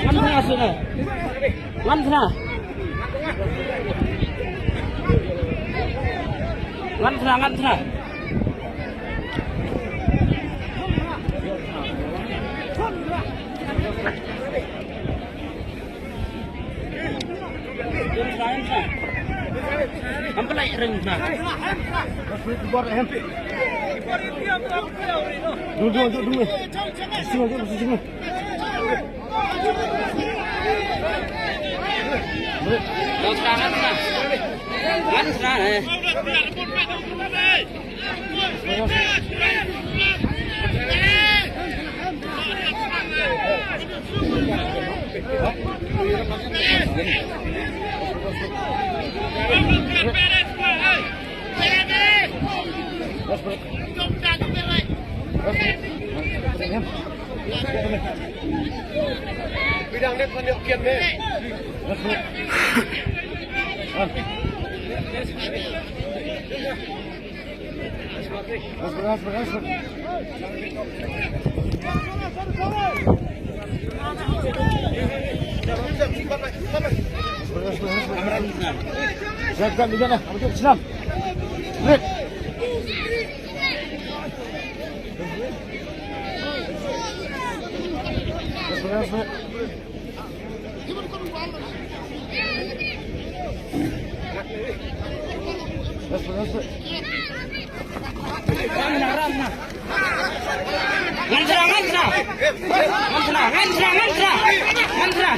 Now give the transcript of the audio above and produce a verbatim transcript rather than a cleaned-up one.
Ngan thra shuh ne. Ngan thra. Ngan thra, ngan thra. Ngan thra, ngan thra. Ngan pynlait ring thra. Dul, dul, dul, dul. Sing, sing, sing. Ngan thra, ngan thra. Ngan thra, ngan thra, ngan thra. Ngan thra.